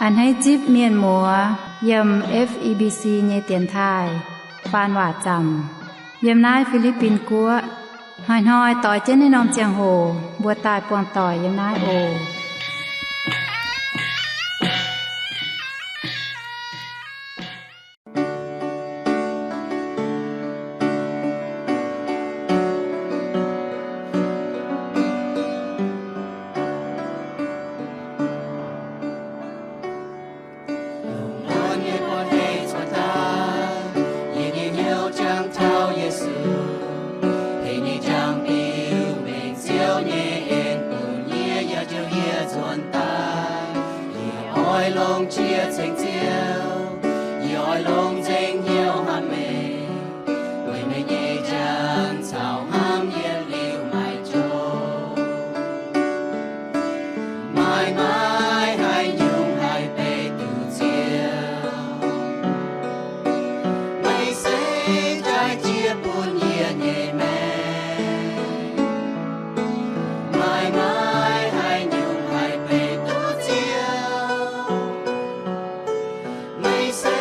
A'hneiv zipv mienh muoz yiem F E B C nyei dienx taaih faan waac zaamc yiem naaiv Fi^li^bin Guoqv. Hnoi-hnoi doix jienv naaiv norm ziangh hoc mbuo daaih buangh doic yiem naaiv oc. Lungh muonz nyei buoz-hei cuotv daaih, yie nyei hnyouv jangx taux Yesu. Hei nyei njang-biux mengh Ziouv nyei en bun yie, yaac jouh yie nzuonx daaih. Yie oix longc qiex ceng Ziouv, yie oix longc nzengc hnyouv hnamv meih, weic meih nyei njang caux hnamv yie liuz maiv joux. Maaih, maaih haaix nyungc haih beiv duqv Ziouv? Meih se jaaix jiex bun yie nyei maengc. Maaih, maaih haaix nyungc haih beiv duqv Ziouv? Meih se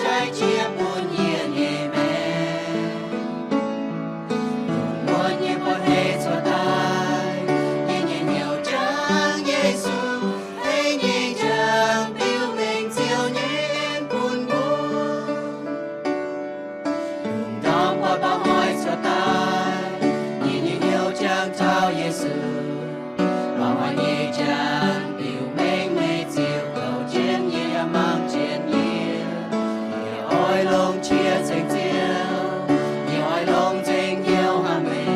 jaaix jiex bun yie nyei maengc. Lungh muonz nyei buoz-hei cuotv daaih, yie nyei hnyouv jangx Yesu. Hei nyei njang-biux mengh Ziouv nyei en bun mbuo. Lungh ndorm buatc mba'hnoi cuotv daaih, yie nyei hnyouv jangx taux Yesu. Mba'hnoi nyei njang-biux mengh meih ziux kouv jienv yie yaac mangc jienv yie. Yie oix longc qiex ceng Ziouv, yie oix longc nzengc hnyouv hnamv meih,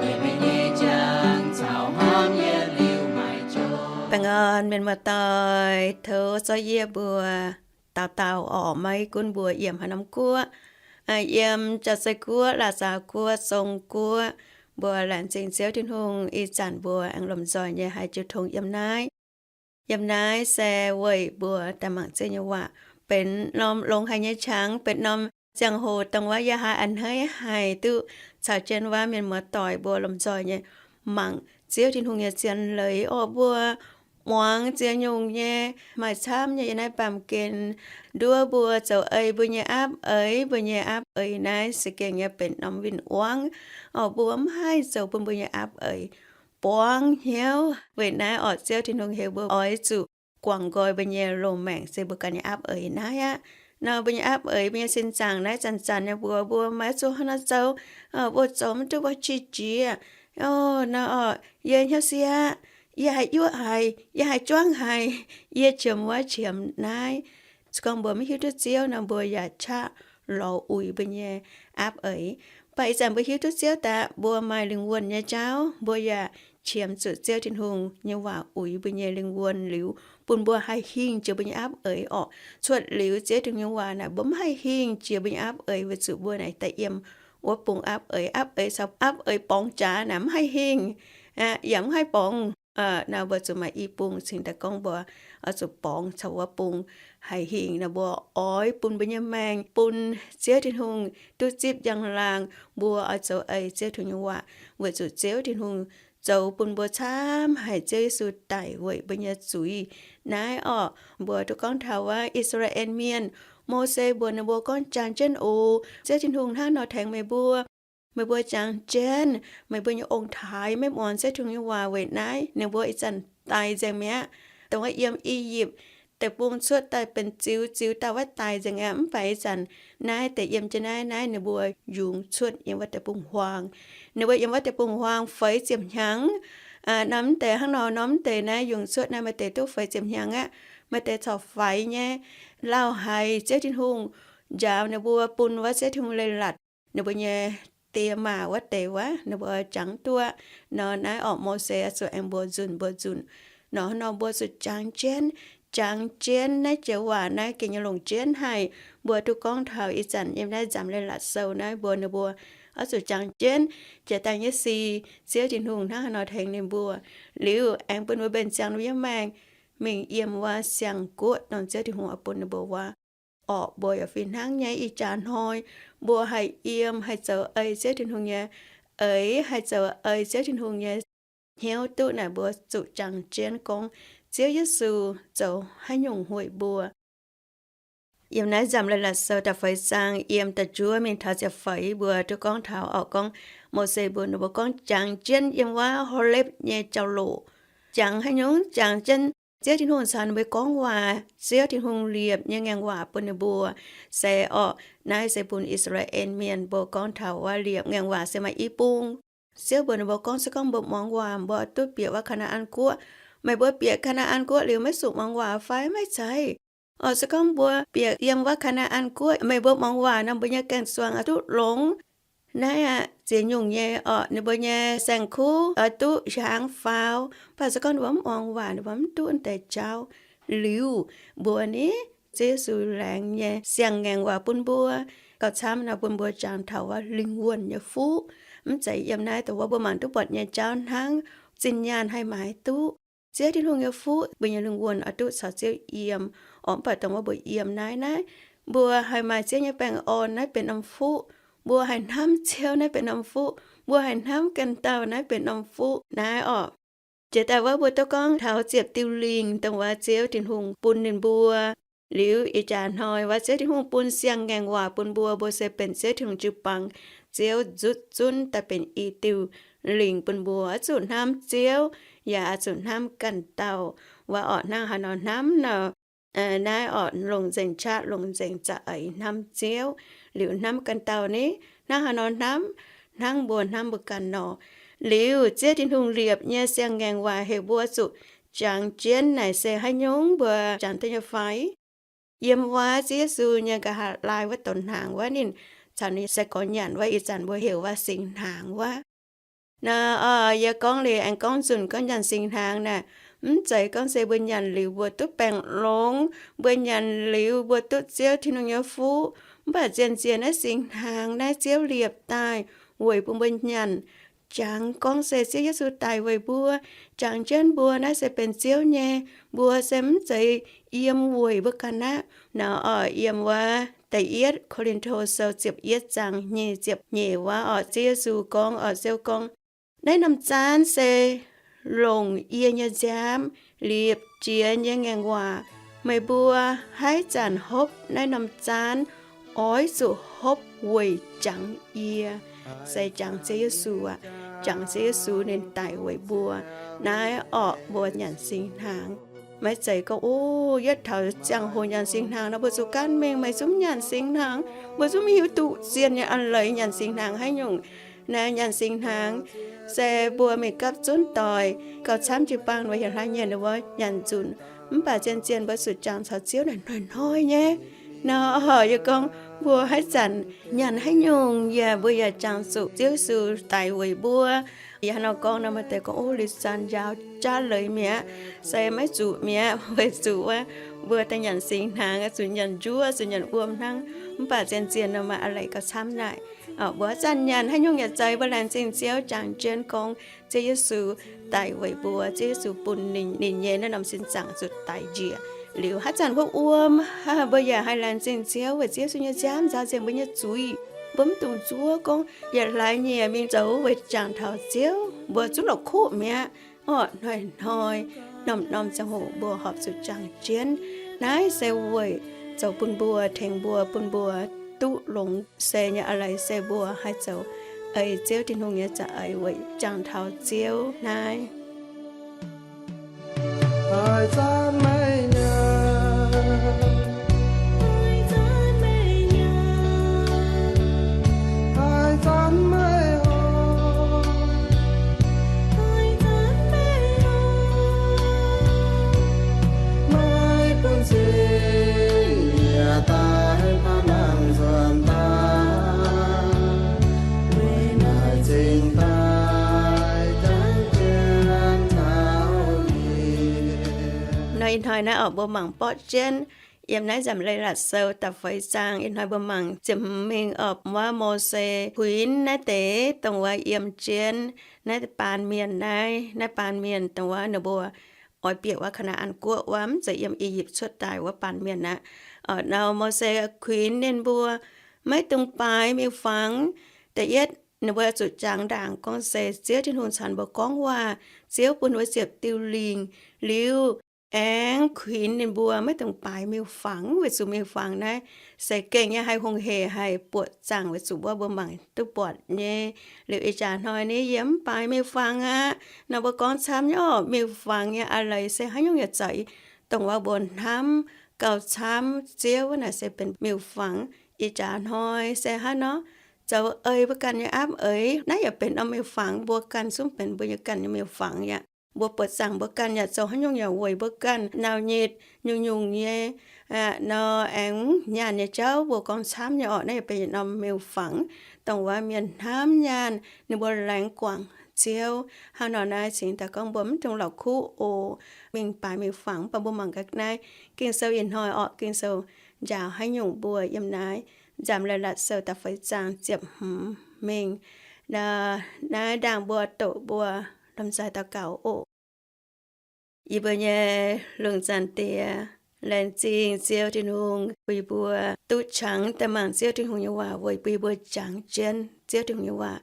weic meih nyei njang caux hnamv yie liuz maiv joux. Baengh orn mienh muoz-doic, tov zorqv yie mbuox dauh dauh orqc, maiv gunv mbuo yiem haaix norm guoqv, yiem Jaa-Zei Guoqv, Laac Zaaux Guoqv, Song Guoqv, mbuo laengz zingh Ziouv Tin-Hungh ih zanc mbuo aengx lomh nzoih nyei haih jiu tong yiem naaiv. Yiem naaiv se weic mbuo daaih mangc Ziouv nyei waac benx norm longx haic nyei qangx, benx norm ziangh hoc dongh wuov yie haiz a'hneiv haic duqv caux jienv wuov mienh muoz-doic mbuo lomh nzoih nyei mangc Ziouv Tin-Hungh nyei zien leiz orqc. Mbuo muangx ziex nyungc nyei maaih camv nyei yiem naaiv baamh gen nduov mbuo zoux ei mbuo nyei aapv eix. Mbuo nyei aapv eix naaiv se gengh nyei benx norm win-wangv orqc. Mbuo mv haih zoux bun mbuo nyei aapv eix borngz hnyouv. Weic naaiv orqc, Ziouv Tin-Hungh heuc mbuo oix zuqc guangc nqoi mbuo nyei loz-maengc se mbuo ganh nyei aapv eix naaiv aqv. Nor mbuo nyei aapv eix, mbuo nyei sin zaangc naaiv zanc-zanc nyei mbuox mbuo maiv zuqc hnangv naaiv zoux, mbuo zoux mv duqv, mbuo qiex jiez. Nor orqc, yie hnyouv siec, yie haiz yuoqv haic, yie haiz juangv haic, yie qiemx wuov qiemx naaiv. Se gorngv mbuo maiv hiuv duqv Ziouv nor, mbuo yaac qaqv lorz uix mbuo nyei aapv eix. Mv baac ih zanc mbuo hiuv duqv Ziouv daaih, mbuo maaih lingh wuonh nyei jauv, mbuo yaac qiemx zuqc Ziouv Tin-Hungh nyei waac uix mbuo nyei lingh wuonh liuz, bun mbuo haih hingh jiex mbuo nyei aapv eix orqc. Cuotv liuz Ziouv Tin-Hungh nyei waac naaic, mbuo mv haih hingh jiex mbuo nyei aapv eix, weic zuqc mbuo naaic daaih yiem wuov bung aapv eix. Aapv eix caux aapv eix borngz jaax naaic mv haih hingh, yaac mv haih borngz. Nor mbuo zuqc maaih i bung cingx daaih gorngv mbuo oix zuqc borngz caux wuov bung haih hingh. Nor mbuo oix bun mbuo nyei maengc bun Ziouv Tin-Hungh duqv zipv njang-laangc. Mbuo oix zoux ei Ziouv Tin-Hungh nyei waac, weic zuqc Ziouv Tin-Hungh zoux bun mbuo camv haic. Ziouv Yesu daic weic mbuo nyei zuiz. Naaiv orqc, mbuo duqv gorngv taux wuov I^saa^laa^en Mienh, Mose mbuox ninh mbuo gorngv, Jangx jienv oc. Ziouv Tin-Hungh hnangv nor tengx meih mbuo. Meih mbuo jangx jienv, meih mbuo nyei ong-taaix maiv muangx Ziouv Tin-Hungh nyei waac. Weic naaiv ninh mbuo ih zanc daic nzengc mi'aqv. Dongh wuov yiem I^yipv Deic-Bung cuotv daaih benx ziux, ziux daaih wuov daic nzengc aqv. Mv baac ih zanc naaiv deix yiem jienv naaiv, naaiv ninh mbuo yungz cuotv yiem wuov deic-bung-huaang. Ninh mbuo yiem wuov deic-bung-huaang feix ziepc hnyangx. Norm mv deix hnangv nor, norm mv deix naaiv yungz cuotv naaiv maaih deix duqv feix ziepc hnyangx aqv. Maaih deix corc faix nyei. Lauh haic, Ziouv Tin-Hungh njaaux ninh mbuo, bun wuov Ziouv Tin-Hungh leiz-latc ninh mbuo nyei die maa wuov deix wuov, ninh mbuo jangx duqv. Nor naaiv orqc, Mose oix zuqc aengx mbuox nzunc mbuox nzunc. Nor hnangv nor mbuo zuqc jangx jienv, jangx jienv. Naaiv joux waac naaiv gengh nyei longc jienv haic. Mbuo duqv gorngv taux ih zanc yiem naaiv Nzamc Leiz-Latc Sou naaiv mbuox ninh mbuo oix zuqc jangx jienv jiex daaih nyei sic, Ziouv Tin-Hungh hnangv haaix nor tengx ninh mbuo. Liuz aengx bun mbuo mbenc ziangx ninh mbuo nyei maengc mingh yiem wuov siang-guoqv dongh Ziouv Tin-Hungh oix bun ninh mbuo wuov. Orqc, mbuo yaac fih hnangv nyei ih jaax hnoi, mbuo haih yiem, haih zoux ei Ziouv Tin-Hungh nyei eix, haih zoux ei Ziouv Tin-Hungh nyei hnyouv duqv naaic, mbuo zuqc jangx jienv gorngv Ziouv Yesu zoux haaix nyungc weic mbuo. Yiem naaiv Nzamc Leiz-Latc Sou da'feix zaang yiem da'juov mingh taux ziepc feix mbuo duqv gorngv taux orqc, gorngv Mose mbuox ninh mbuo gorngv, jangx jienv yiem wuov Holepv nyei jauv-louc. Jangx haaix nyungc? Jangx jienv Ziouv Tin-Hungh caux ninh mbuo gorngv waac, Ziouv Tin-Hungh liepc nyei ngaengc waac bun ninh mbuo, se orqc, naaiv se bun I^saa^laa^en Mienh mbuo gorngv taux wuov liepc ngaengc waac se maaih i bung. Ziouv mbuox ninh mbuo gorngv, se gorngv mbuo muangx waac, mbuo duqv bieqc wuov Kaa^naa^an Guoqv. Meih mbuo bieqc Kaa^naa^an Guoqv liuz maiv zuqc muangx waac fai? Maiv zeiz. Orqc, se gorngv mbuo bieqc yiem wuov Kaa^naa^an Guoqv, meih mbuo muangx waac nor, mbuo nyei gaeng-zuang oix duqv longx. Naaiv aqv, ziex nyungc nyei orqc, ninh mbuo nyei saeng-kuv oix duqv hiaangx faaux. Mv baac se gorngv ninh mbuo mv muangx waac, ninh mbuo mv duqv wuov deix jauv. Liuz mbuo ni, Ziouv Yesu laengz nyei siang-ngaengc waac bun mbuo, gauh camv nor bun mbuo jangx taux wuov lingh wuonh nyei fuqv. Mv zeiz yiem naaiv dongh wuov mbuo mangc duqv buatc nyei jauv hnangv, zinh nyaanh haih maaiz duqv. Ziouv Tin-Hungh nyei fuqv, mbuo nyei lingh wuonh oix duqv caux Ziouv yiem. Orqc, mv baac dongh wuov mbuo yiem naaiv, naaiv mbuo haih maaih Ziouv nyei baengh orn, naaiv benx norm fuqv. Mbuo haih hnamv Ziouv, naaiv benx norm fuqv. Mbuo haih hnamv ganh dauh, naaiv benx norm fuqv. Naaiv orqc, jiex daaih wuov mbuo duqv gorngv taux ziepc diuh lingc dongh wuov Ziouv Tin-Hungh bun ninh mbuo. Liuz ih jaax hnoi wuov Ziouv Tin-Hungh bun siang-ngaengc waac bun mbuo, mbuo se benx Ziouv Tin-Hungh jiu-baang. Ziouv nzutv zunv daaih benx i diuh lingc bun mbuo, oix zuqc hnamv Ziouv, yaac oix zuqc hnamv ganh dauh. Wuov orqc, hnangv haaix nor hnamv nor, naaiv orqc, longc nzengc qaqv, longc nzengc za'eix hnamv Ziouv. Liuz hnamv ganh dauh ni, hnangv haaix nor hnamv? Hnangv mbuo hnamv mbuo ganh nor. Liuz Ziouv Tin-Hungh liepc nyei siang-ngaengc waac heuc mbuo zuqc jangx jienv naaic se haaix nyungc? Mbuo jangx duqv nyei fai? Yiem wuov Ziouv Yesu nyei nqa'haav laai wuov donx hnaangx wuov, ninh caux ninh sai-gorx nyanc wuov, ih zanc mbuo heuc wuov singx hnaangx wuov. Naaiv orqc, yie gorngv liuz aengx gorngv nzunc gorngv nyanc singx hnaangx naaic, mv zeiz gorngv se mbuo nyanc liuz mbuo duqv baengh longx, mbuo nyanc liuz mbuo duqv Ziouv Tin-Hungh nyei fuqv. Mv baac zien-zien naaiv singx hnaangx naaiv Ziouv liepc daaih weic bun mbuo nyanc. Jangx gorngv se Ziouv Yesu daic weic mbuo, jangx jienv mbuo naaiv se benx Ziouv nyei, mbuo se mv zeiz yiem weic mbuo ganh aqv. Naaiv orqc, yiem wuov da'yietv Ko^lin^to Sou ziepc yietv zaang nyic ziepc nyeic wuov orqc, Ziouv Yesu gorngv orqc, Ziouv gorngv, naaiv norm zaanv se longc yie nyei nziaamv liepc jiex nyei ngaengc waac. Meih mbuo haaix zanc hopv naaiv norm zaanv, oix zuqc hopv weic jangx yie. Se jangx Ziouv Yesu aqv. Jangx Ziouv Yesu ninh daic weic mbuo. Naaiv orqc, mbuo nyanc singx hnaangx. Maiv zeiz gorngv, o, yietv taux ziangh hoc nyanc singx hnaangx nor, mbuo zuqc gaanv mingh, meih zungv nyanc singx hnaangx, mbuo zungv maiv hiuv duqv zien nyei a'leiz nyanc singx hnaangx haaix nyungc. Naaiv nyanc singx hnaangx se mbuo mingh gapv zunv doic, gauh camv jiu-baang mbuo hietc hlaax nyienh mbuo nyanc nzunc. Mv baac zien-zien mbuo zuqc jangx caux Ziouv naaic hnoi-hnoi nyei. Nor, yie gorngv mbuo haaix zanc nyanc haaix nyungc yaac mbuo yaac jangx zuqc Ziouv Yesu daic weic mbuo. Yie hnangv nor gorngv nor, maaih deix gorngv, o, liuz zanc njaaux jaav leiz mi'aqv, se maiv zuqc mi'aqv, weic zuqc wuov mbuo daaih nyanc singx hnaangx zuqc nyanc njuov, zuqc nyanc wuom hnangv. Mv baac zien-zien nor maaih a'leiz gauh camv naaic. Mbuo haaix zanc nyanc haaix nyungc yaac zeiz, mbuo laengz zingh Ziouv, jangx jienv gorngv Ziouv Yesu daic weic mbuo, Ziouv Yesu bun ninh, ninh nyei naaiv norm sin zaangc zuqc daix njiec. Liuz haaix zanc mbuo wuom, mbuo yaac haih laengz zingh Ziouv weic Ziouv Yesu nyei nziaamv nzaaux nzengc mbuo nyei zuiz. Mbuo mv dungx zuov gorngv yietc hlaax nyieqc mingh zoux weic jangx taux Ziouv, mbuo zungv la'kuqv mi'aqv. Orqc, hnoi-hnoi, norm-norm ziangh hoc mbuo horpc zuqc jangx jienv. Naaiv se weic zoux bun mbuo, tengx mbuo, bun mbuo duqv longx se nyei a'leiz se mbuo haih zoux ei Ziouv Tin-Hungh nyei za'eix weic jangx taux Ziouv naaiv. Nor ih hnoi naaiv orqc, mbuo mangc borqv jienv yiem naaiv Nzamc Leiz-Latc Sou da'feix zaang. Ih hnoi mbuo mangc ziepc hmz mingh orqc, wuov Mose kuinx naaiv deix dongh wuov yiem jienv naaiv baan mienh naaiv, naaiv baan mienh dongh wuov ninh mbuo oix bieqc wuov Kaa^naa^an Guoqv wuov, mv zeiz yiem I^yipv cuotv daaih wuov baan mienh aqv. Nor Mose kuinx ninh mbuo, maiv dungx baaix miuc-fangx. Da'yietv ninh mbuo zuqc jangx ndaangc gorngv se Ziouv Tin-Hungh caux ninh mbuo gorngv waac, Ziouv bun ninh mbuo ziepc diuh lingc. Liuz aengx kuinx ninh mbuo maiv dungx baaix miuc-fangx, weic zuqc miuc-fangx naaiv se gengh nyei haih hungh heic, haih buoqc zaangc, weic zuqc wuov mbuo mangc duqv buatc nyei. Liuz ih jaax hnoi ni yie mv baaix miuc-fangx aqv. Nor mbuo gorngv camv nyei orqc, miuc-fangx nyei a'leiz se haaix nyungc yaac za'eix, dongh wuov mbuo hnamv gauh camv Ziouv naaic se benx miuc-fangx. Ih jaax hnoi se hnangv nor, zoux ei mbuo ganh nyei aapv eix, naaiv yaac benx norm miuc-fangx, mbuo ganh zungv benx mbuo nyei ganh nyei miuc-fangx aqv. Mbuo buoqc zaangc mbuo ganh yaac zoux haaix nyungc yaac weic mbuo ganh nau nyitc nyungc-nyungc nyei nor, aengx nyaanh nyei jauv mbuo gorngv camv nyei orqc, naaiv yaac benx norm miuc-fangx, dongh wuov mienh hnamv nyaanh, ninh mbuo laengz guangc Ziouv. Hnangv nor naaiv cingx daaih gorngv mbuo mv dungx la'kuqv oc, mingh baaix miuc-fangx. Mv baac mbuo mangc gaax naaiv Ging-Sou ih hnoi orqc, Ging-Sou njaaux haaix nyungc mbuo yiem naaiv Nzamc Leiz-Latc Sou da'feix zaang ziepc hmz mingh. Naaiv ndaangc mbuo doqc mbuo lomh nzoih daux gaux oc. Yie mbuo nyei lungh zaangc Diex, laengz zingh Ziouv Tin-Hungh bun yie mbuo duqv qangx daaih mangc Ziouv Tin-Hungh nyei waac weic bun yie mbuo jangx jienv Ziouv Tin-Hungh nyei waac.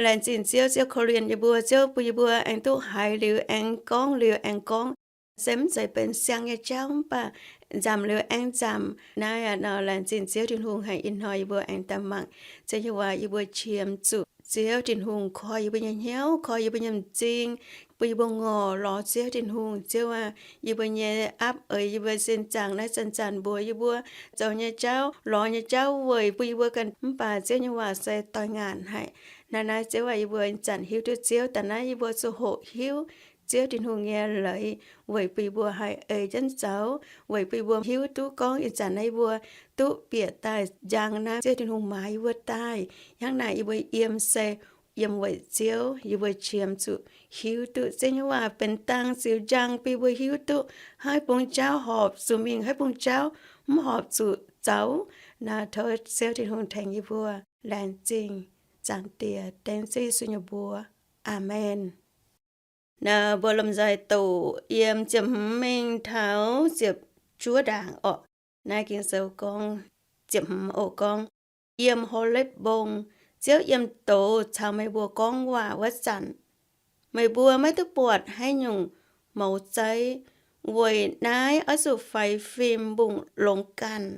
Laengz zingh Ziouv, Ziouv korv-lienh yie mbuo, Ziouv bun yie mbuo aengx duqv haiz liuz aengx gorngv, liuz aengx gorngv. Se mv zeiz benx siang nyei jauv mv baac nzamc liuz aengx nzamc. Naaiv aqv nor, laengz zingh Ziouv Tin-Hungh haic, ih hnoi yie mbuo aengx daaih mangc Ziouv nyei waac, yie mbuo qiemx zuqc Ziouv Tin-Hungh koi yie mbuo nyei hnyouv, koi yie mbuo nyei m'zing, bun yie mbuo ngorc lorz Ziouv Tin-Hungh. Ziouv aac, yie mbuo nyei aapv eix, yie mbuo sin zaangc naaiv zanc-zanc mbuox yie mbuo zoux nyei jauv, lorz nyei jauv weic bun yie mbuo ganh, mv baac Ziouv nyei waac se doix-ngaanc haic. Naaiv naaiv Ziouv aac, yie mbuo ih zanc hiuv duqv Ziouv daaih naaiv, yie mbuo zuqc hoqc hiuv Ziouv Tin-Hungh nyei leiz weic bun yie mbuo haih ei jienv zoux, weic bun yie mbuo hiuv duqv gorngv ih zanc naaiv yie mbuo duqv bieqc daaih njang naaiv Ziouv Tin-Hungh maaiz yie mbuo daaih. Hnangv naaic yie mbuo yiem se yiem weic Ziouv, yie mbuo qiemx zuqc hiuv duqv Ziouv nyei waac benx dang ziux njang bun yie mbuo hiuv duqv haaix bung jauv horpc zuqc mingh, haaix bung jauv mv horpc zuqc zoux. Naaiv tov Ziouv Tin-Hungh tengx yie mbuo. Laengz zingh Zaangc Diex, dengv Ziouv Yesu nyei mbuox. Aamen. Naaiv mbuo lomh nzoih doqc yiem ziepc hmz mingh taux ziepc juov ndaangc orqc. Naaiv Ging-Sou gorngv, ziepc hmz oc gorngv, yiem Holepv Mbong, Ziouv yiem douz caux meih mbuo gorngv waac wuov zanc, meih mbuo maiv duqv buatc haaix nyungc mouz zeiv, weic naaiv oix zuqc faix fim mbungh longx ganh.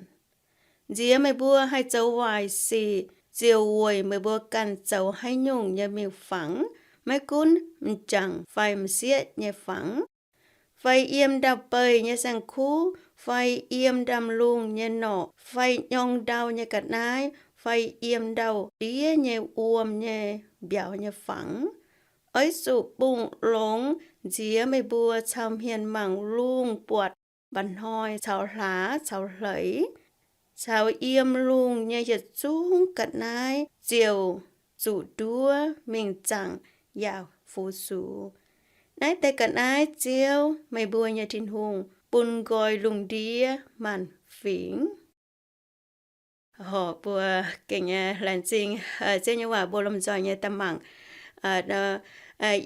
Nziex meih mbuo haih zoux waaic sic ziouc weic meih mbuo ganh zoux haaix nyungc nyei miuc-fangx, maiv gunv m'jangc fai m'sieqv nyei fangx, fai yiem ndau-beih nyei saeng-kuv, fai yiem ndaamv-lungh nyei norqc, fai nyorng ndau nyei ga'naaiv, fai yiem ndau-ndiev nyei wuom nyei mbiauz nyei fangx. Oix zuqc mbungh longx nziex meih mbuo caux hmien mangc lungh buatc mba'hnoi caux hlaax caux hleix, caux yiem lungh nyei yietc zungv ga'naaiv ziouc zuqc nduov mingh zaangc yaac fu-sux. Naaiv deix ga'naaiv Ziouv, meih mbuo nyei Tin-Hungh, bun nqoi lungh ndiev maanc fingx. Horpc mbuo gengh nyei laengz zingh Ziouv nyei waac mbuo lomh nzoih nyei daaih mangc.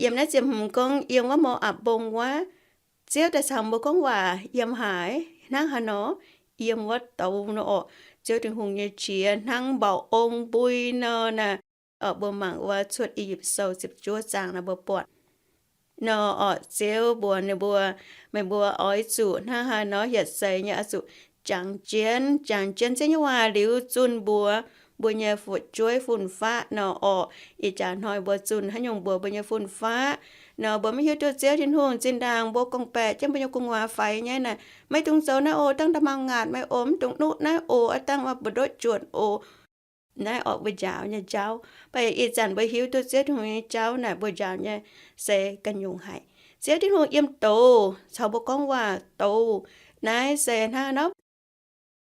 Yiem naaiv ziepc hmz gorngv yiem wuov Mo^apc Mbong wuov, Ziouv daaih caux mbuo gorngv waac yiem haaix? Hnangv haaix nor? Yiem wuov douz nor orqc. Ziouv Tin-Hungh nyei qiex hnangv mba'ong mbui nor naaic. Orqc, mbuo mangc wuov Cuotv I^yipv Sou ziepc juov zaang naaic mbuo buatc nor orqc, Ziouv mbuox ninh mbuo, meih mbuo oix zuqc hnangv haaix nor hietc seix nyei oix zuqc jangx jienv, jangx jienv Ziouv nyei waac liuz zunh mbuox mbuo nyei fu'jueiv fun-faqv nor orqc. Ih jaax hnoi mbuo zunh haaix nyungc mbuox mbuo nyei fun-faqv nor, mbuo maiv hiuv duqv Ziouv Tin-Hungh zinh ndaangc mbuo gorngv-baeqc jienv mbuo nyei gu'nguaaz faix nyei naaic, maiv dungx zoux naaiv oc, dangh da'maauh ngaatc meih oc, mv dungx nuqv naaiv oc, aav dangh mbu'ndutv juotc oc. Naaiv orqc mbuo njaaux nyei jauv. Mv baac ih zanc mbuo hiuv duqv Ziouv Tin-Hungh nyei jauv naaic, mbuo njaaux nyei se ganh nyungc haic. Ziouv Tin-Hungh yiem douz caux mbuo gorngv waac douz. Naaiv se hnangv nor,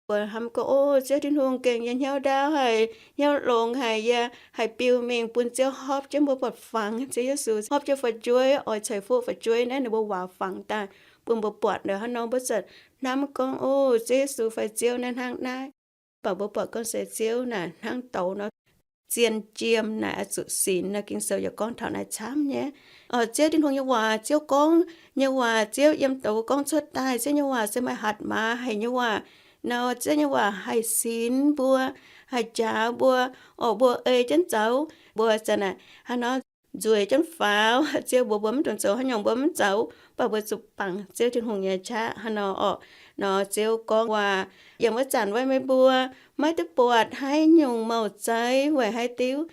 mbuo hnamv gorngv, o, Ziouv Tin-Hungh gengh yie hnyouv ndaauv haic, hnyouv longx haic, yie haih biux mingh bun Ziouv hopv jienv mbuo buatc fangx. Ziouv Yesu hopv jienv fu'jueiv, oix ceix fuqv fu'jueiv naaiv ninh mbuo waac fangx daaih bun mbuo buatc. Hnangv nor mbuo ziouc hnamv gorngv, o, Ziouv Yesu fai Ziouv naaiv hnangv naaiv. Mv baac mbuo buatc gorngv se Ziouv naaic hnangv douz nor, zien jiem naaic oix zuqc sinx nor, Ging-Sou yaac gorngv taux naaiv camv nyei. Ziouv Tin-Hungh nyei waac, Ziouv gorngv nyei waac, Ziouv yiem douz gorngv cuotv daaih, Ziouv nyei waac se maaih hatc maaz haic nyei waac nor. Ziouv nyei waac haih sinx mbuo, haih njaaux mbuo, orqc, mbuo ei jienv zoux. Mbuo zanc naaic hnangv nor nzueic jienv faaux. Ziouv mbuox mbuo mv dungx zoux haaix nyungc, mbuo mv zoux, mv baac mbuo zuqc bangc Ziouv Tin-Hungh nyei qaqv hnangv nor orqc. Nor Ziouv gorngv waac, yiem wuov zanc wuov meih mbuo maiv duqv buatc haaix nyungc mouc zeiv weic haaix diuc?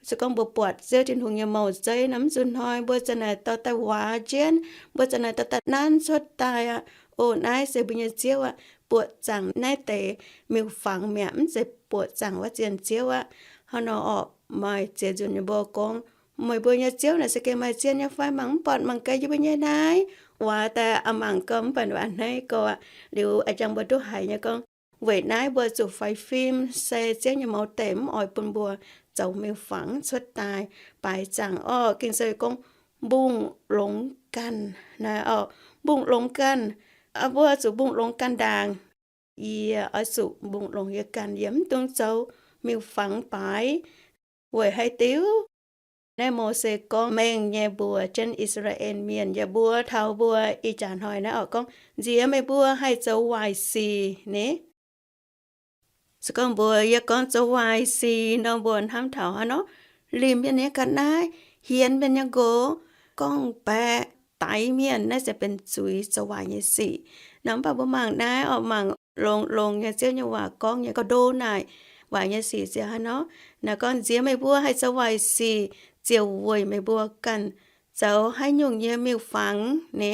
Se gorngv mbuo buatc Ziouv Tin-Hungh nyei mouc zeiv nor, mv zuqc hnoi mbuo za'naaic dorh daaih waac jienv, mbuo za'naaic dorh daaih nanv cuotv daaih aqv. O, naaiv se mbuo nyei Ziouv aqv. Buoqc zaangc naaiv deix miuc-fangx mi'aqv, mv zeiz buoqc zaangc wuov zien ziouv aqv. Hnangv nor orqc, maaih ziex nzunc ninh mbuo gorngv, meih mbuo nyei ziouv naaic se gengh maaih zien nyei fai? Mangc mv buatc mangc gaax yie mbuo nyei naaiv. Waac daaih a'mangc gorngv mv baac waac hneiv gorx aqv. Liuz a'jang mbuo duqv haiz nyei gorngv, weic naaiv mbuo zuqc faix fim se Ziouv nyei mouz deic mv oix bun mbuo zoux miuc-fangx cuotv daaih baaix zaangc orqc. Ging-Sou gorngv, mbungh longx ganh naaiv orqc, mbungh longx ganh. Mbuo zuqc mbungh longx ganh ndaangc. Yie oix zuqc mbungh longx yie ganh, yie mv dungx zoux miuc-fangx baaix. Weic haaix diuc? Naaiv Mose gorngv mengh nyei mbuox jienv I^saa^laa^en Mienh yaac mbuox taux mbuo ih jaax hnoi naaiv orqc, gorngv, nziex meih mbuo haih zoux waaic sic ni. Se gorngv mbuo yie gorngv zoux waaic sic nor, mbuo hnamv taux hnangv nor, limh mienh nyei ga'naaiv, hienx mienh nyei nqox, gorngv-baeqc, daix mienh, naaiv se benx zuiz zoux waaic nyei sic. Nor mv baac mbuo mangc naaiv orqc, mangc longx-longx nyei Ziouv nyei waac gorngv nyei ga'ndo naaic, waaic nyei sic se hnangv nor. Naaiv gorngv, nziex meih mbuo haih zoux waaic sic ziouc weic meih mbuo ganh zoux haaix nyungc nyei miuc-fangx ni,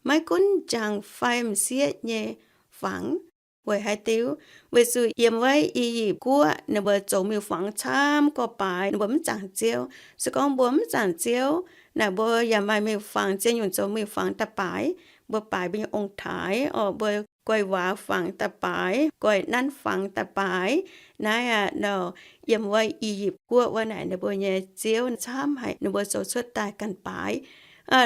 maiv gunv m'jangc fai m'sieqv nyei fangx. Weic haaix diuc? Weic zuqc yiem wuov I^yipv Guoqv ninh mbuo zoux miuc-fangx camv gorx-baaix, ninh mbuo mv zaangc Ziouv. Se gorngv mbuo mv zaangc Ziouv naaic, mbuo yaac maaih miuc-fangx, ziex nyungc zoux miuc-fangx daaih baaix. Mbuo baaix mbuo nyei ong-taaix orqc, mbuo guaix waac fangx daaih baaix, guaix nanv fangx daaih baaix. Naaiv aqv, nor yiem wuov I^yipv Guoqv wuov naaic, ninh mbuo nyei ziouv camv haic, ninh mbuo zoux cuotv daaih ganh baaix.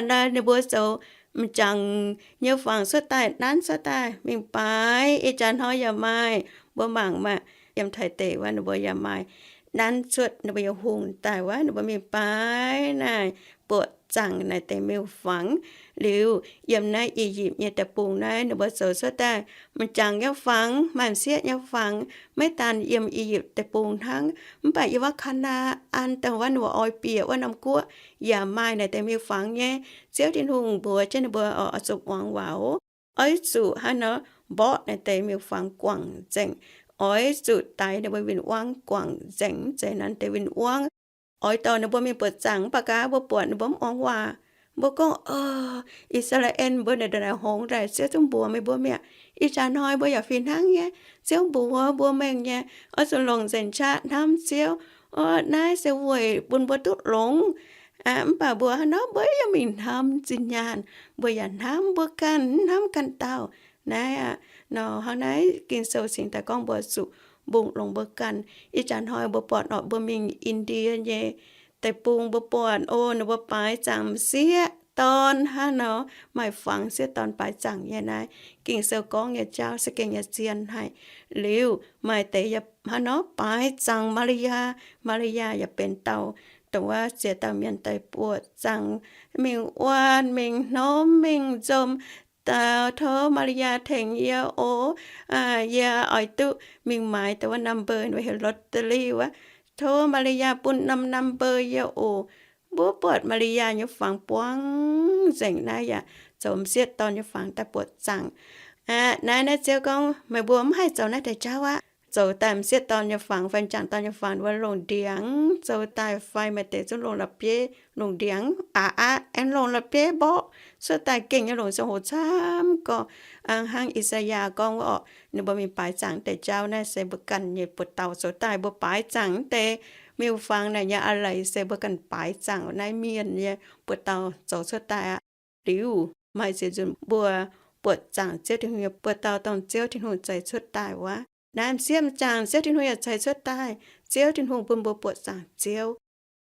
Naaiv ninh mbuo zoux m'jangc nyei fangx cuotv daaih, nanv cuotv daaih mingh baaix. Ih jaax hnoi yaac maaih, mbuo mangc maah, yiem Taiv deic wuov ninh mbuo yaac maaih, nanv cuotv ninh mbuo nyei hungh daaih wuov, ninh mbuo mingh baaix naaic buoqc zaangc naaic deix miuc-fangx. Liuz yiem naaiv I^yipv nyei deic-bung naaiv, ninh mbuo zoux cuotv daaih m'jangc nyei fangx, maaih m'sieqv nyei fangx, maiv daan yiem I^yipv deic-bung hnangv, mv baac yiem wuov Kaa^naa^an daaih wuov, ninh mbuo oix bieqc wuov norm guoqv yaac maaih naaic deix miuc-fangx nyei. Ziouv Tin-Hungh mbuox jienv ninh mbuo oix zuqc muangx waac, oix zuqc hnangv nor mborqv naaic deix miuc-fangx guangc nzengc, oix zuqc daix ninh mbuo win-wangv guangc nzengc, mv zeiz nanv deix win-wangv. Oix dorh ninh mbuo mingh buoqc zaangc, mv baac gaax mbuo buatc ninh mbuo mv muangx waac. Mbuo gorngv, O, I^saa^laa^en mbuo naaic ndongc naaic hngongx daaih, Ziouv zungv mbuox meih mbuo mi'aqv. Ih jaax hnoi mbuo yaac fih hnangv nyei. Ziouv mbuox mbuo mengh nyei, oix zuqc longc nzengc qaqv hnamv Ziouv. O, naaiv se weic bun mbuo duqv longx, mv baac mbuo hnangv nor mbuo yaac mingh hnamv zinh nyaanh, mbuo yaac hnamv mbuo ganh, hnamv ganh dauh. Naaiv aqv, nor hnangv naaiv Ging-Sou cingx daaih gorngv mbuo zuqc mbungh longx mbuo ganh. Ih jaax hnoi mbuo buatc orqc, mbuo mingh Indie nyei deic-bung, mbuo buatc, o, ninh mbuo baaix zaangc m'sieqv dorn hnangv nor, maaih fangx sieqv dorn baaix zaangc nyei naaiv. Ging-Sou gorngv nyei jauv se gengh nyei zien haic. Liuz maaih deix yaac hnangv nor baaix zaangc Maa^li^yaa. Maa^li^yaa yaac benx dauh dongh wuov ziex dauh mienh daaih buoqc zaangc, mingh wuonh, mingh hnomv, mingh nzom, dau, Tov Maa^li^yaa tengx yie oc. Yie oix duqv mingh maaiz dongh wuov number, heuc lottery wuov. Tov Maa^li^yaa bun norm number yie oc. Mbuo buatc Maa^li^yaa nyei fangx buangv nzengc naaiv yaac zoux m'sieqv dorn nyei fangx daaih buoqc zaangc. Aqv, naaiv, naaiv Ziouv gorngv, meih mbuo mv haih zoux naaiv deix jauv aqv. Zoux daaih m'sieqv dorn nyei fangx fai m'jangc dorn nyei fangx, ninh mbuo longc ndiangx zoux daaih fai maaih deix zungv longc la'bieiv longc ndiangx aqv, aqv, aengx longc la'bieiv mborqv cuotv daaih, gengh nyei longc ziangh hoc camv gorx. Hnangv I^saa^yaa gorngv wuov orqc, ninh mbuo mingh baaix zaangc deix jauv naaiv se mbuo ganh nyei buoz-dauh zoux daaih. Mbuo baaix zaangc deix miuc-fangx naaic nyei a'leiz se mbuo ganh baaix zaangc naaiv mienh nyei buoz-dauh zoux cuotv daaih aqv. Liuz maaih ziex nzunc mbuo buoqc zaangc Ziouv Tin-Hungh nyei buoz-dauh dongh Ziouv Tin-Hungh zeix cuotv daaih wuov. Naaiv m'sieqv m'jangc Ziouv Tin-Hungh yaac zeix cuotv daaih. Ziouv Tin-Hungh bun mbuo buoqc zaangc Ziouv.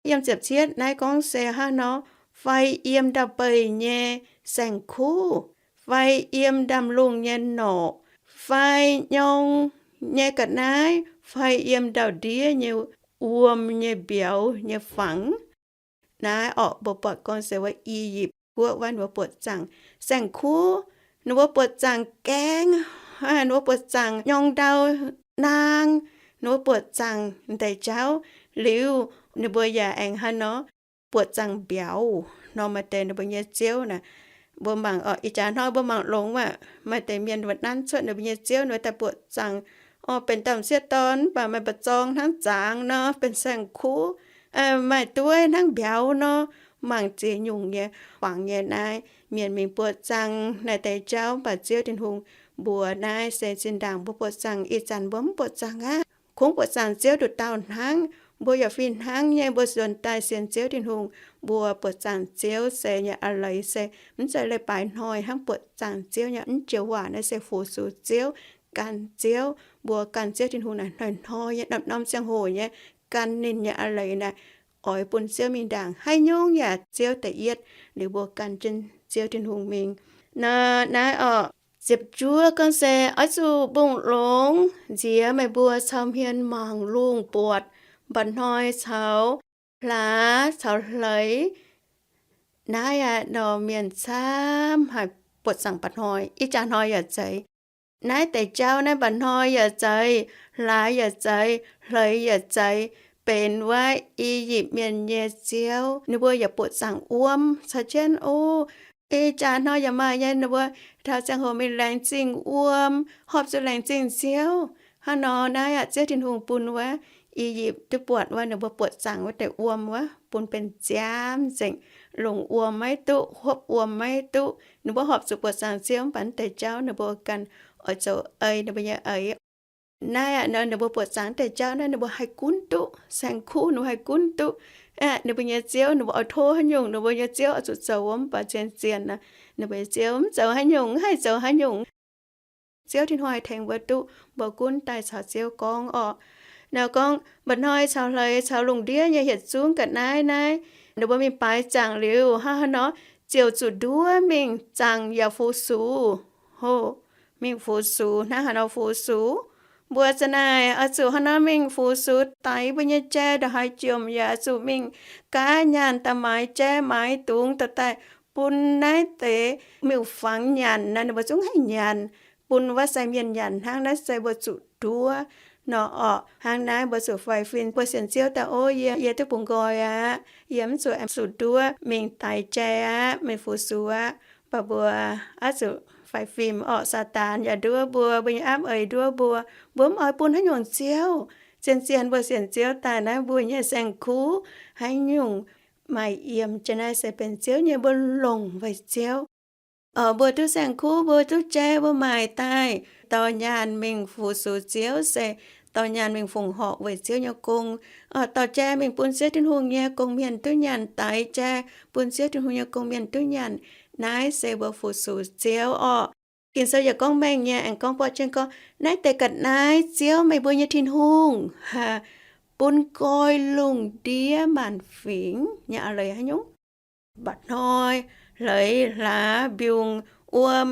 Yiem ziepc cietv naaiv gorngv se hnangv nor, fai yiem ndau-beih nyei saeng-kuv, fai yiem ndaamv-lungh nyei norqc, fai nyorng nyei ga'naaiv, fai yiem ndau-ndiev nyei wuom nyei mbiauz nyei fangx. Naaiv orqc, mbuo buatc gorngv se wuov I^yipv Guoqv wuov ninh mbuo buoqc zaangc saeng-kuv, ninh mbuo buoqc zaangc gaeng, ninh mbuo buoqc zaangc nyorng ndau naang, ninh mbuo buoqc zaangc deix jauv. Liuz ninh mbuo yaac aengx hnangv nor buoqc zaangc mbiauz nor. Maaih deix ninh mbuo nyei ziouv naaic, mbuo mangc oc, ih jaax hnoi mbuo mangc longx aqv. Maaih deix mienh mbuo nanv cuotv ninh mbuo nyei ziouv, ninh mbuo daaih buoqc zaangc, oix benx domh sieqv dorn, mv baac maaih mba'zorng hnangv zaangc nor, benx saeng-kuv, maaih dueiv hnangv mbiauz nor. Mangc ziex nyungc nyei, huaangx nyei naaiv mienh mingh buoqc zaangc naaiv deix jauv, mv baac Ziouv Tin-Hungh mbuox naaiv se zinh ndaangc mbuo buoqc zaangc, ih zanc mbuo mv buoqc zaangc aqv. Kungx buoqc zaangc Ziouv nduqc dauh hnangv. Mbuo yaac fih hnangv nyei, mbuo nzuonx daaih sienx Ziouv Tin-Hungh, mbuo buoqc zaangc Ziouv se nyei a'leiz se mv zeiz leiz-baaix hnoi hnangv. Buoqc zaangc Ziouv nyei m'jiex waac naaiv se fu-sux Ziouv, gan Ziouv. Mbuo gan Ziouv Tin-Hungh naaic hnoi-hnoi nyei, norm-norm ziangh hoc nyei, gan ninh nyei a'leiz naaic, oix bun Ziouv mingh ndaangc. Haaix nyungc yaac Ziouv da'yietv, liuz mbuo gan jienv Ziouv Tin-Hungh mingh. Naaiv, naaiv oc, ziepc juov gorngv se oix zuqc mbungh longx nziex meih mbuo caux hmien mangc lungh buatc, mba'hnoi caux hlaax caux hleix. Naaiv aqv, nor mienh camv haic buoqc zaangc mba'hnoi, ih jaax hnoi yaac zeiz. Naaiv deix jauv naaiv mba'hnoi yaac zeiz, hlaax yaac zeiz, hleix yaac zeiz, benx wuov I^yipv Mienh nyei ziouv. Ninh mbuo yaac buoqc zaangc wuom caux jienv oc. Ih jaax hnoi yaac maaih nyei, ninh mbuo taux ziangh hoc mingh laengz zingh wuom, horpc zuqc laengz zingh Ziouv. Hnangv nor naaiv aqv, Ziouv Tin-Hungh bun wuov I^yipv duqv buatc wuov, ninh mbuo buoqc zaangc wuov deix wuom wuov bun benx nziaamv nzengc, longc wuom maiv duqv, hopv wuom maiv duqv. Ninh mbuo horpc zuqc buoqc zaangc Ziouv, mv baac naaiv deix jauv ninh mbuo ganh oix zoux ei ninh mbuo nyei eix. Naaiv aqv, nor ninh mbuo buoqc zaangc naaiv deix jauv naaiv, ninh mbuo haih gunv duqv saeng-kuv, ninh mbuo haih gunv duqv aqv. Ninh mbuo nyei ziouv, ninh mbuo oix tov haaix nyungc, ninh mbuo nyei ziouv oix zuqc zoux wuov, mv baac zien-zien naaic ninh mbuo nyei ziouv mv zoux haaix nyungc, haih zoux haaix nyungc. Ziouv Tin-Hungh haih tengx mbuo duqv, mbuo gunv daaih caux Ziouv gorngv orqc. Naaiv gorngv mba'hnoi caux hleix caux lungh ndiev nyei yietc zungv ga'naaiv naaiv, ninh mbuo mingh baaix zaangc liuz, hnangv haaix nor ziouc zuqc nduov mingh zaangc yaac fu-sux. Hoc, mingh fu-sux, hnangv haaix nor fu-sux? Mbuo za'naaic oix zuqc hnangv haaix nor mingh fu-sux daix mbuo nyei jai, ndongc haaix jomc yaac oix zuqc mingh gaav nyaanh daaih maaiz jai maaiz dungz daaih, daaih bun naaiv deix miuc-fangx nyanc naaic, ninh mbuo zungv haih nyanc, bun wuov sai mienh nyanc hnangv. Naaiv se mbuo zuqc nduov nor orqc. Hnangv naaiv mbuo zuqc faix fim, mbuo sienx Ziouv daaih, o yie, yie duqv bungx nqoi aqv. Yie mv zuqc aengx zuqc nduov mingh daix jai aqv, mingh fu-sux aqv. Mv baac mbuo oix zuqc faix fim orqc. Saadaan yaac nduov mbuo, mbuo nyei aapv eix nduov mbuo. Mbuo mv oix bun haaix nyungc ziouv. Zien-zien mbuo sienx Ziouv daaih naaiv, mbuo nyei saeng-kuv haaix nyungc maaih yiem, jiex naaiv se benx Ziouv nyei, mbuo longc weic Ziouv. Mbuo duqv saeng-kuv, mbuo duqv jai, mbuo maaic daaih dorh nyaanh mingh fu-sux Ziouv se dorh nyaanh mingh fongc horc weic Ziouv nyei gong. Dorh jai mingh bun Ziouv Tin-Hungh nyei gong-mienh duqv nyanc, daix jai bun Ziouv Tin-Hungh nyei gong-mienh duqv nyanc. Naaiv se mbuo fu-sux Ziouv orqc. Ging-Sou yaac gorngv mengh nyei, aengx gorngv buatc jienv gorngv, naaiv deix ga'naaiv Ziouv, meih mbuo nyei Tin-Hungh, bun nqoi lungh ndiev maanc fingx nyei a'leiz haaix nyungc? Mba'hnoi, hleix, hlaax, mbiungc, wuom,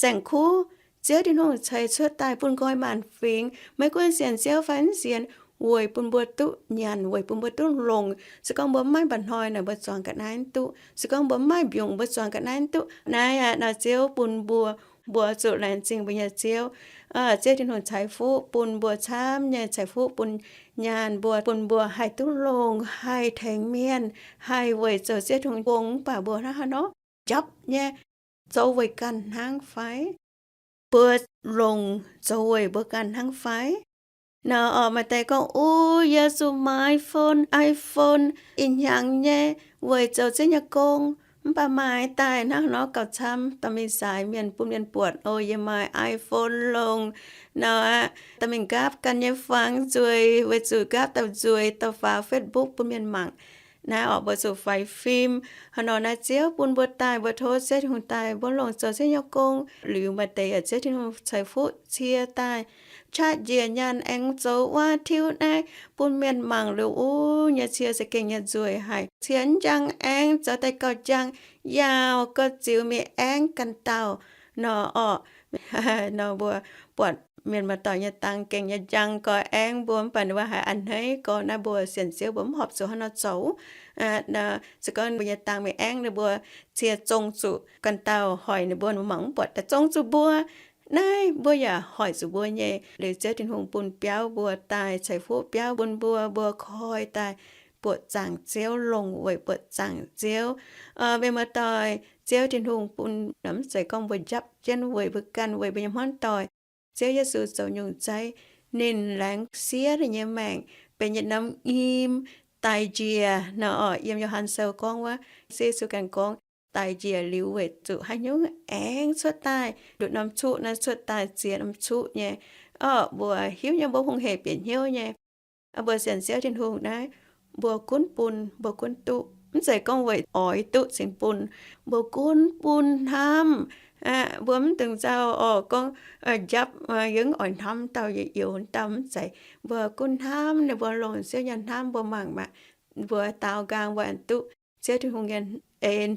saeng-kuv, Ziouv Tin-Hungh ceix cuotv daaih bun nqoi maanc fingx. Maiv gunv sienx Ziouv fai mv sienx, weic bun mbuo duqv nyanc, weic bun mbuo duqv longc. Se gorngv mbuo mv maaih mba'hnoi naaic, mbuo zuangx ga'naaiv mv duqv. Se gorngv mbuo mv maaih mbiungc, mbuo zuangx ga'naaiv mv duqv. Naaiv aqv, naaiv Ziouv bun mbuo, mbuo zuqc laengz zingh mbuo nyei Ziouv. Ziouv Tin-Hungh ceix fuqv bun mbuo camv nyei, ceix fuqv bun nyaanh mbuo, bun mbuo haih duqv longc, haih tengx mienh, haih weic zoux Ziouv Tin-Hungh gong. Mv baac mbuo hnangv haaix nor, njapc nyei, zoux weic ganh hnangv fai? Mbuo longc zoux weic mbuo ganh hnangv fai? Nor orqc, maaih deix gorngv, u, yie zuqc maaiz phone, iPhone, ih hnyangx nyei, weic zoux Ziouv nyei gong. Mv baac maaih daaih hnangv haaix nor gauh camv, dorh mingh saaix mienh, bun mienh buatc, o, yie maaih iPhone longc. Nor aqv, dorh mingh nqaapv ganh nyei fangx nzueic, weic zuqc nqaapv dauh nzueic, dauh faaux Facebook bun mienh mangc. Naaiv orqc, mbuo zuqc faix fim. Haaix nor naaiv Ziouv bun mbuo daaih, mbuo tov Ziouv Tin-Hungh daaih, mbuo longc zoux Ziouv nyei gong. Liuz maaih deix yaac Ziouv Tin-Hungh ceix fuqv cie daaih, qaqv njiec nyaanh aengx zoux wuov tiuv naaiv bun mienh mangc liuz, u, nyei cie za'gengh nyei nzueic haic. Cie mv njang aengv, zoux daaih gauh njang, yaauc gauh ziux mingh aengv ganh dauh. Nor orqc, nor mbuo buatc mienh maaih doic nyei dangx gengh nyei njang gauh aengv mbuo, mv baac ninh mbuo haiz a'hneiv gorx, naaiv mbuo sienx Ziouv mbuo mv horpc zuqc haaix nor zoux. Se gorngv mbuo nyei dangx mingh aengv ninh mbuo, cie zong zuqc ganh dauh hoic ninh mbuo, mbuo mangc mv buatc, daaih zong zuqc mbuo. Naaiv mbuo yaac hoic zuqc mbuo nyei. Liuz Ziouv Tin-Hungh bun biauv mbuo daaih, ceix fuqv biauv bun mbuo, mbuo koi daaih, buoqc zaangc Ziouv, longc weic buoqc zaangc Ziouv. Mienh muoz-doic, Ziouv Tin-Hungh bun, mv zeiz gorngv mbuo njapv jienv weic mbuo ganh, weic mbuo nyei hmuangv doic. Ziouv Yesu zoux nyungc zeiv, ninh laengz siev ninh nyei maengc benx yietc norm nyim daix njiec nor. Yiem Yo^han Sou gorngv wuov, Ziouv Yesu ganh gorngv, daix njiec liuz weic zuqc haaix nyungc aengx cuotv daaih nduqc norm cuqv naaiv, cuotv daaih ziex norm cuqv nyei. Orqc, mbuo hiuv nyei, mbuo hungh heic bieqc hnyouv nyei. Mbuo sienx Ziouv Tin-Hungh naaiv, mbuo gunv bun, mbuo gunv duqv. Mv zeiz gorngv weic oix duqv cingx bun, mbuo gunv bun hnamv. Mbuo mv dungx nzauh orqc, gorngv njapv yiem oix hnamv dauh yietc youz dauh, mv zeiz. Mbuo gunv hnamv ninh, mbuo longc Ziouv nyei hnamv, mbuo mangc maah, mbuo daaux nqaang mbuo aengx duqv Ziouv Tin-Hungh nyei en,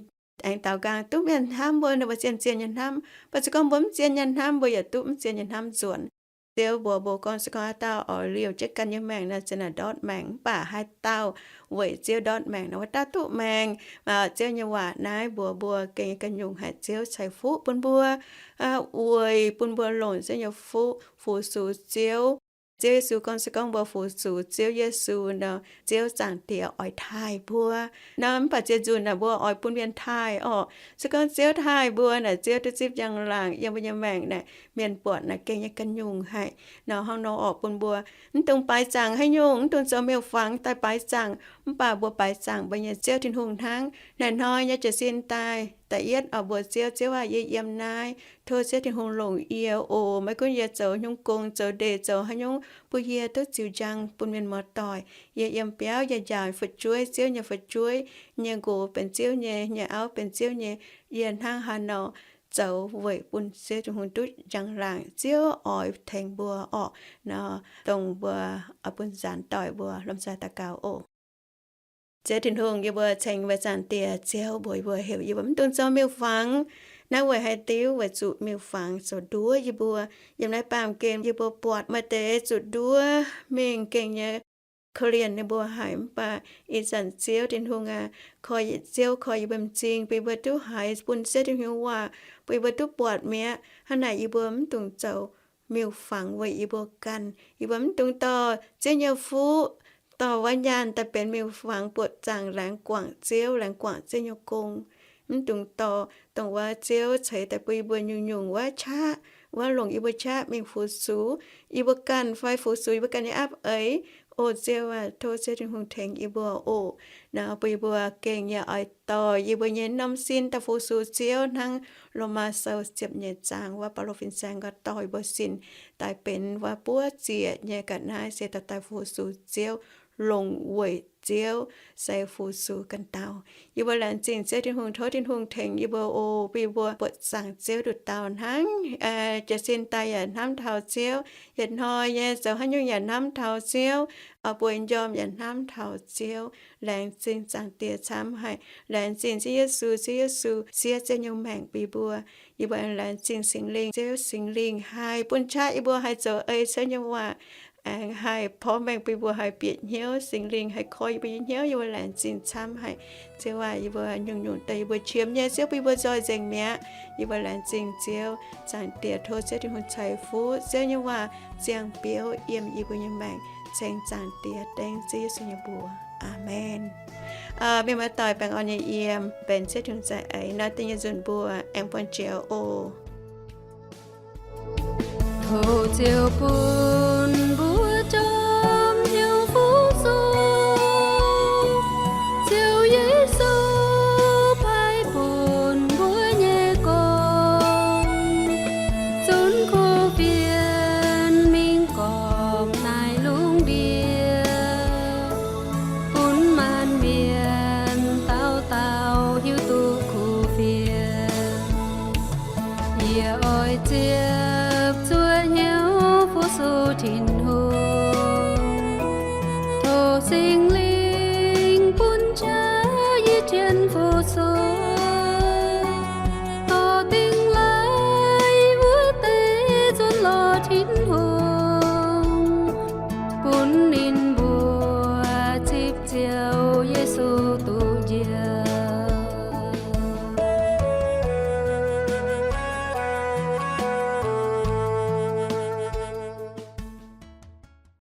aengx daaux nqaang duqv mienh hnamv mbuo, ninh mbuo zien-zien nyei hnamv. Mv baac se gorngv mbuo mv zien nyei hnamv, mbuo yaac duqv mv zien nyei hnamv nzuonx. Ziouv mbuox mbuo gorngv, se gorngv haaix dauh oix liouh jienv ganh nyei maengc nor, zinh naaic ndortv maengc. Mv baac haaix dauh weic Ziouv ndortv maengc nor, wuov dauh duqv maengc. Ziouv nyei waac naaiv mbuox mbuo gengh nyei ganh nyungc haic. Ziouv ceix fuqv bun mbuo, weic bun mbuo longc Ziouv nyei fuqv fu-sux Ziouv. Ziouv Yesu gorngv, se gorngv mbuo fu-sux Ziouv Yesu nor, Ziouv Zaangc Diex oix taaih mbuo nor. Mv baac ziepc nzunc naaic mbuo oix bun mienh taaih orqc. Se gorngv Ziouv taaih mbuo naaic, Ziouv duqv zipv njang-laangc yiem mbuo nyei maengc naaic, mienh buatc naaic gengh nyei ganh nyungc haic nor. Hnangv nor orqc, bun mbuo mv dungx baaix zaangc haaix nyungc, mv dungx zoux miuc-fangx daaih baaix zaangc. Mv baac mbuo baaix zaangc mbuo nyei Ziouv Tin-Hungh hnangv. Naaic hnoi nyei jiez sin daaih, da'yietv oix mbuox Ziouv, Ziouv aac, yie yiem naaiv, tov Ziouv Tin-Hungh longc yie oc. Maiv gunv yie zoux nyungc gong, zoux ndeic, zoux haaix nyungc, bun yie duqv ziux njang bun mienh muoz-doic. Yie yiem biauv, yie njaaux fu'jueiv, Ziouv nyei fu'jueiv nyei nqox benx Ziouv nyei, nyei auv benx Ziouv nyei. Yie hnangv haaix nor zoux weic bun Ziouv Tin-Hungh duqv njang-laangc, Ziouv oix tengx mbuo orqc nor. Dongh mbuo oix bun nzaanx doic mbuo lomh nzoih daux gaux oc. Ziouv Tin-Hungh, yie mbuo ceng mbuo Zaangc Diex Ziouv, mbuox yie mbuo heuc yie mbuo mv dungx zoux miuc-fangx. Naaiv weic haaix diuc? Weic zuqc miuc-fangx zoux nduov yie mbuo. Yiem naaiv baamh gen yie mbuo buatc maaih deix zuqc nduov mingh gengh nyei korv-lienh ninh mbuo haic. Mv baac ih zanc Ziouv Tin-Hungh aac, koi, Ziouv koi yie mbuo m'zing, bun yie mbuo duqv haiz bun Ziouv Tin-Hungh waac, bun yie mbuo duqv buatc mi'aqv. Hnangv naaic yie mbuo mv dungx zoux miuc-fangx weic yie mbuo ganh. Yie mbuo mv dungx dorh Ziouv nyei fuqv, dorh wuov nyaanh daaih benx miuc-fangx buoqc zaangc laengz guangc Ziouv, laengz guangc Ziouv nyei gong. Mv dungx dorh dongh wuov Ziouv ceix daaih bun yie mbuo nyungc-nyungc wuov qaqv, wuov longc yie mbuo qaqv mingh fu-sux yie mbuo ganh fai fu-sux yie mbuo ganh nyei apv eix. O Ziouv aac, tov Ziouv Tin-Hungh tengx yie mbuo oc. Nor bun yie mbuo gengh yaac oix dorh yie mbuo nyei norm sin daaih fu-sux Ziouv hnangv Lomaa Sou ziepc nyeic zaang wuov, Baulo fin-saeng gorngv dorh yie mbuo sin daaih benx wuov buov ziec nyei ga'naaiv se dorh daaih fu-sux Ziouv, longc weic Ziouv, se fu-sux ganh dauh. Yie mbuo laengz zingh Ziouv Tin-Hungh, tov Tin-Hungh tengx yie mbuo oc, bun yie mbuo buoqc zaangc Ziouv nduqc dauh hnangv. Jiez sin daaih yaac hnamv taux Ziouv, yietc hnoi nyei zoux haaix nyungc yaac hnamv taux Ziouv, bueix njormh yaac hnamv taux Ziouv. Laengz zingh Zaangc Diex camv haic. Laengz zingh Ziouv Yesu, Ziouv Yesu siev Ziouv nyei maengc bun yie mbuo. Yie mbuo aengx laengz zingh Singx Lingh, Ziouv Singx Lingh haih bun qaqv yie mbuo haih zoux ei Ziouv nyei waac, aengx haih porv mengh bun yie mbuo haih bieqc hnyouv. Singx Lingh haih koi yie mbuo nyei hnyouv. Yie mbuo laengz zingh camv haic. Ziouv aac, yie mbuo nyungc-nyungc daaih yie mbuo qiemx nyei, Ziouv bun yie mbuo nzoih nzengc mi'aqv. Yie mbuo laengz zingh Ziouv. Zaangc Diex, tov Ziouv Tin-Hungh ceix fuqv Ziouv nyei waac ziangh biouv yiem yie mbuo nyei maengc. Ceng Zaangc Diex dengv Ziouv Yesu nyei mbuox. Aamen. Mienh muoz-doic, baengh orn nyei yiem benx Ziouv Tin-Hungh za'eix nor, da'nyeic nzunc mbuo aengx buangh jiex oc. Tov Ziouv bun